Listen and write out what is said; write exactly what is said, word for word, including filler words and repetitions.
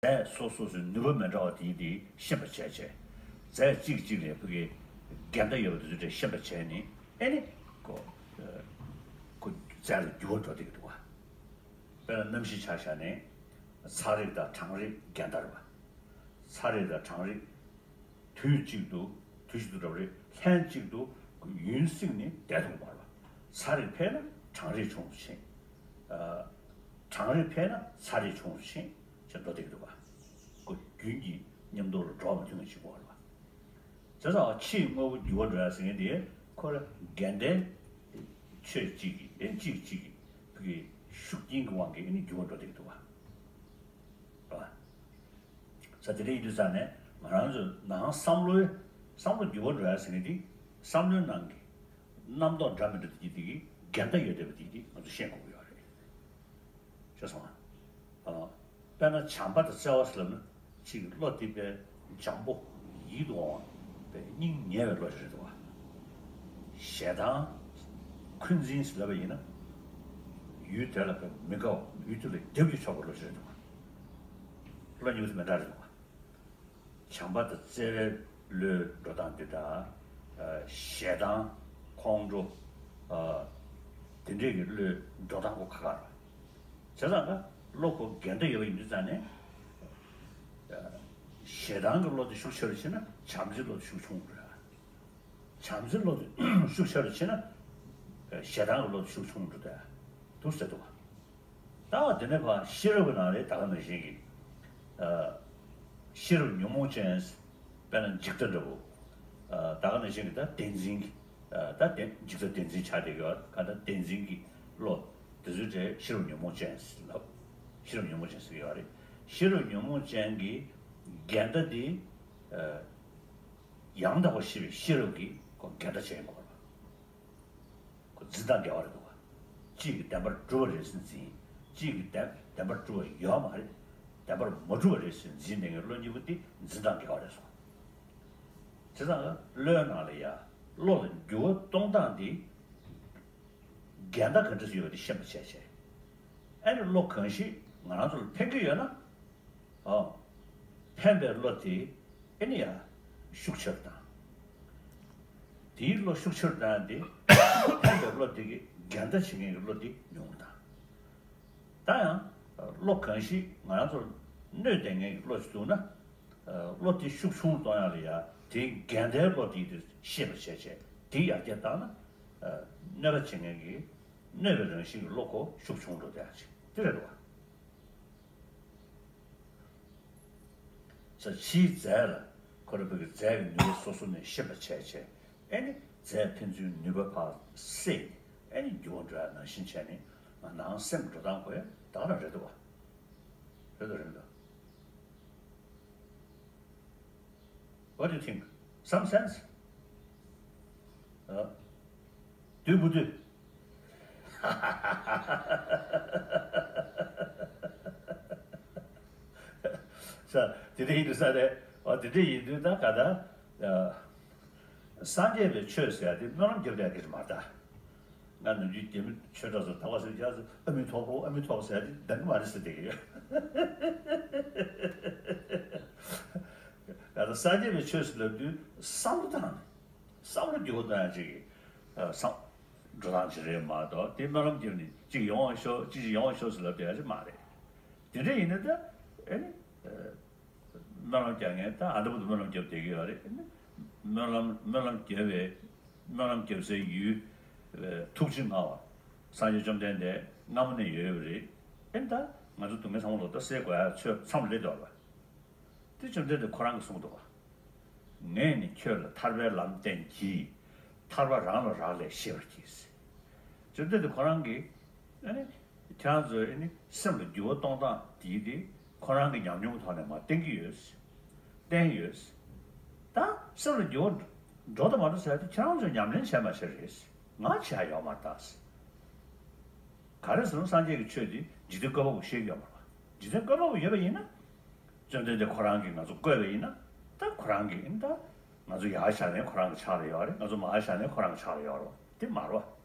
རྫས་སོ་སོ་སོའི་ནུས་པ་མི་འདྲ་བ་དེ་དེ་ཤེས་པར་བྱས་བྱས། རྫས་གཅིག་གཅིག་ལ་ཕ་གི་འགལ་ཟླ་ཡོད་པ་དེ་ཚོ་དེ་ཤེས་པར་བྱས་ནས་ཨེ་ནི་ཁོ་ཁོ་རྫས་ལ་འགྱུར་བ་འགྲོ་བསྡད་ཀྱི་འདུག་བ། དཔེར་ན་གནམ་གཤིས་ཆ་བཞག་ནས་ཚ་རེག་དང་གྲང་རེག་འགལ་ཟླ་རེད་བ། ཚ་རེག་དང་གྲང་རེག་དུས་གཅིག་ཏུ་དུས་གཅིག་ཏུ་འགྲོ་བ་རེད། ལྷན་གཅིག་ཏུ་ཡུན་བསྲིངས་ནས་བསྡད་ཐུབ་ཀྱི་མ་རེད་བ། ཚ་རེག་འཕེལ་ན་གྲང་རེག་ཆུང་དུ་ཕྱིན། ཨ། གྲང་རེག་འཕེལ་ན་ཚ་རེག་ཆུང་དུ་ཕྱིན། ཅེས་འགྲོ་བསྡད་ཀྱི་འདུག་བ། ཁོ་རྒྱུན་གྱི་མཉམ་དུ་ལ་འགྲོ་བ་མ་མཐུན་པ་ཞིག་དགོས་རེད་བ། བྱས་ཙང་ཕྱིའི་དངོས་པོ་འགྱུར་བ་འགྲོ་ཡ་ཟེར་མཁན་དེ་ཁོ་ལ་འགལ་ཟླའི་ཆོས་གཅིག་གིས་ཨེ་གཅིག་གཅིག་གིས་ཕ་གི་ཤུགས་རྐྱེན་གྱི་དབང་གིས་ཨེ་ནི་འགྱུར་བ་འགྲོ་བསྡད་ཀྱི་འདུག་བ། རེད་བ། ས་དེ་འདྲ་ཡིན་དུས་ཙང་ནས་ང་རང་ཚོ་ནང་བསམ་བློའི་བསམ་བློ་འགྱུར་བ་འགྲོ་ཡ་ཟེར་མཁན་དེ་བསམ་བློའི་ནང་གི་རྣམ་རྟོག་འདྲ་མི་འདྲ་དེ་གི་དེ་གི་འགལ་ཟླ་ཡོད་བསྡད་པ་དེ་གི་ང་ཚོ་ཤེས་དགོས་ཀྱི་ཡོད་རེད། ཤེས་སོང་ང་། ཨ། དཔེར་ན་བྱམས་པ་དང་བརྩེ་བ་ཟེར་ལབ་ན་གཅིག་གི་བློ་དེ་དཔེ་འཇམ་པོ་ཡིད་དུ་འོང་བ་དཔེ་སྙིང་ཉེ་བའི་བློ་ཞིག་རེད་འདུག་བ། ཞེ་སྡང་འཁོན་འཛིན་ཟེར་ལབ་པ་ཡིན་ན་ཡུལ་དེ་ལ་དཔེ་མི་དགའ་བ་ཡུལ་དེ་ལ་རྒྱབ་ཀྱི་ཆོག་པའི་བློ་ཞིག་རེད་འདུག་བ། བློ་གཉིས་པོ་དེ་མི་འདྲ་རེད་འདུག་བ། བྱམས་པ་དང་བརྩེ་བའི་བློའི་འགྲོ་སྟངས་འདི་དང་། ཨ། ཞེ་སྡང་ཁོང་ཁྲོ། ཨ། དེ་འདྲས་ཀྱི་བློའི་འགྲོ་སྟངས་ཁོ་ཁ་ཁ་རེད། བྱས་ཙང་ཀ་བློ་ཁོ་འགལ་ཟླ་ཡོད་པ་ཡིན་དུས་ཙང་ནས། ཨ། ཞེ་སྡང་གི་བློ་དེ་ཤུགས་ཆེ་རུ་ཕྱིན་ན་བྱམས་བརྩེའི་བློ་དེ་ཤུགས་ཆུང་རུ་འགྲོ་ཡ། བྱམས་བརྩེའི་བློ་དེ་ཤུགས་ཆེ་རུ་ཕྱིན་ན། ཨ། ཞེ་སྡང་གི་བློ་དེ་ཤུགས་ཆུང་རུ་འགྲོ་ཡ་འདུག་ཟེར་འདུག་བ། ད་དེ་ནས་ཕར་ཤེས་རབ་ཀྱི་ནང་ལ་ད་ག་ནང་བཞིན་གྱི། ཨ། ཤེས་རབ་ཉོན་མོངས་ཅན། དཔེར་ན་འཇིག་ལྟ་འདྲ་བོ། ཨ། ད་ག་ནང་བཞིན་གྱི་ད་བདེན་འཛིན་གྱི། ཨ། ད་བདེན་འཇིག་ལྟ་བདེན་འཛིན་ཆགས་བསྡད་ཀྱི་ཡོད་ག་ད་བདེན་འཛིན་གྱི་བློ། དེ་ཚོའི་གྲས་ཤེས་རབ་ཉོན་མོངས་ཅན་ཟེར་ལབ། ཤེས་རབ་ཉོན་མོངས་ཅན་ཟེར་གྱི་ཡོད་རེད། ཤེས་རབ་ཉོན་མོངས་ཅན་གྱི་འགལ་ཟླ་འདི། ཨ། ཡང་དག་པར་ཤེས་པའི་ཤེས་རབ་ཀྱིས་ཁོ་འགལ་ཟླ་བྱེད་དགོས་རེད། ཁོ་འཛིན་སྟངས་འགལ་བ་རེད་འདུག་བ། གཅིག་གིས་བདེན་པར་གྲུབ་པ་རེད་ཟེར་འཛིན། གཅིག་གིས་བདེན་བདེན་པར་གྲུབ་པ་ཡོད་མ་རེད། བདེན་པར་མ་གྲུབ་པ་རེད་ཟེར་འཛིན་བསྡད་མཁན་བློ་གཉིས་པོ་དེ་འཛིན་སྟངས་འགལ་བ་རེད་སོང་། བྱས་ཙང་བློའི་ནང་ལ་ཡ་བློ་ལ་འགྱུར་བ་གཏོང་སྟངས་དེ་འགལ་ཟླ་ག་འདྲ་ཞིག་ཡོད་པ་དེ་ཤེས་པ་བྱས་བྱས། ཨ་ནི་བློ་གང་ཞིག་ང་རང་ཚོ་ལ་ཕན་གྱི་ཡོད་ན། ཨོ། ཕན་པའི་བློ་དེ་ཨེ་ནི་ཡང་ཤུགས་ཆེར་བཏང་། དེའི་བློ་ཤུགས་ཆེར་བཏང་སྟེ་ཕན་པའི་བློ་དེ་གི་འགལ་ཟླ་བྱེད་མཁན་གྱི་བློ་དེ་ཉུང་བཏང་། ད་ཡང་བློ་གང་ཞིག་ང་རང་ཚོར་གནོད་བསྡད་མཁན་གྱི་བློ་ཞིག་འདུག་ན། བློ་དེ་ཤུགས་ཆུང་གཏོང་ཡག་ལ་ཡ་དེའི་འགལ་ཟླའི་བློ་དེ་དེ་ཤེས་པར་བྱས་བྱས་དེ་ཡར་རྒྱས་བཏང་ན། གནོད་པ་བྱེད་མཁན་གྱི་གནོད་པའི་རང་བཞིན་གྱི་བློ་ཁོ་ཤུགས་ཆུང་འགྲོ་བསྡད་ཡག་ཅིག་དེ་རེད་འདུག་བ། ས་ཕྱིའི་རྫས་ལ་ཁོ་རང་བོད་ཀྱི་རྫས་ཀྱི་ནུས་པ་སོ་སོ་ནས་ཤེས་པར་བྱས་བྱས་ཨེ་ནི་རྫས་ཕན་ཚུན་ནུས་པ་ཕར་བསྲེས་ནས་ཨེ་ནི་འགྱུར་བ་འགྲོ་ཡ་ནང་བཞིན་བྱས་ནས་ང་ནང་སེམས་འགྲོ་སྟངས་ཁོ་ཡ་ད་ག་རང་རེད་འདུག་བ། རེད་འདུག་རེད་འདུག What do you think? Some sense? ཨ། འདུས་པོ་འདུས། ས་དེ་འདྲ་ཡིན་དུས་ས་རེད། ཨ། དེ་འདྲ་ཡིན་དུས་ད་ག་ད། ཨ། སངས་རྒྱས་པའི་ཆོས་ཟེར་ཡ་དེ་སྨོན་ལམ་རྒྱབ་ཡ་གི་རེད་མ་ད། ང་ནམ་རྒྱུན་རྒྱ་མི་ཆོས་གྲོགས་ཚོ་ད་ག་ཟེར་རྒྱ་ཚོ་ཨ་མི་ཐོག་པོ་ཨ་མི་ཐོག་ཟེར་ཡ་དེ་འདང་གི་མ་རེད་ཟེར་བསྡད་ཀྱི་ཡོད། ད་ལྟ་སངས་རྒྱས་པའི་ཆོས་སུ་ལབ་དུས་བསམ་བློ་བཏང་ནས་བསམ་བློ་འགྱུར་བ་གཏོང་ཡ་ཅིག་གི་བསམ་འགྲོ་སྟངས་ཅིག་རེད་མ་གཏོགས་དེ་སྨོན་ལམ་བརྒྱབ་ནས་ཅིག་ཡོང་བ་ཤོག་ཅིག་ཅིག་ཡོང་བ་ཤོག་ཟེར་ལབ་བསྡད་ཡ་ཅིག་མ་རེད། དེ་འདྲ་ཡིན་ན་ད་ཨེ་ནི། སྨོན་ལམ་རྒྱག་མཁན་ད་ཨ་འདྲ་པོ་དུ་སྨོན་ལམ་རྒྱབ་བསྡད་ཀྱི་ཡོད་རེད། སྨོན་ལམ་སྨོན་ལམ་རྒྱབ་པའི་སྨོན་ལམ་རྒྱབ་སའི་ཡུལ་ཐུགས་རྗེ་མངའ་བ་སངས་རྒྱས་བཅོམ་ལྡན་འདས་སྔ་མོ་ནས་ཡོད་ཡོད་རེད། ཨེ་ད་ང་ཚོ་སྡུག་བསྔལ་ཚང་མ་ལོག་ལྟ་སེལ་དགོས་ཡ་ཚོད་མཚམས་སླེབས་འདུག་བ། དེ་བཅོམ་ལྡན་འདས་ཁོ་རང་གིས་གསུངས་འདུག་བ། ངས་ནི་ཁྱོད་ལ་ཐར་པའི་ལམ་བསྟན་གྱིས། ཐར་པ་རང་ལ་རག་ལས་ཤེས་པར་གྱིས། བཅོམ་ལྡན་འདས་ཁོ་རང་གིས་ཨ་ནི། ཁྱེད་རང་ཚོས་ཨ་ནི་སེམས་ལ་འགྱུར་བ་གཏོང་སྟངས་དེ་དེ་ཁོ་རང་གི་ཉམས་མྱོང་གི་ཐོག་ནས་མར་བསྟན་གྱི་ཡོད། བསྟན་ཡོད། ད་སེམས་ལ་འགྱུར་བ་འགྲོ་དང་མ་འགྲོ་ཟེར་ཡ་དེ་ཁྱེད་རང་ཚོས་ཉམས་ལེན་བྱས་མ་བྱས་རེད། ང་བྱས་ཡོད་མ་རེད་ད། ག་རེ་ཟེར་ན་སངས་རྒྱས་ཀྱི་ཆོས་དེ་འཇིག་རྟེན་བཀོད་པ་པོ་བཤད་ཀྱི་ཡོད་མ་རེད། འཇིག་རྟེན་བཀོད་པ་པོ་ཡོད་པ་ཡིན་ན། བཅོམ་ལྡན་འདས་ཁོ་རང་གིས་ང་ཚོ་བཀོད་པ་ཡིན་ན། ད་ཁོ་རང་གིས་ཨ་ནི་ད་ང་ཚོ་ཡར་བཞག་ནས་ཁོ་རང་གི་ཕྱག་ལ་ཡོད་རེད། ང་ཚོ་མར་བཞག་ནས་ཁོ་རང་གི་ཕྱག་ལ་ཡོད་རེད། དེ་མ་རེད་བ།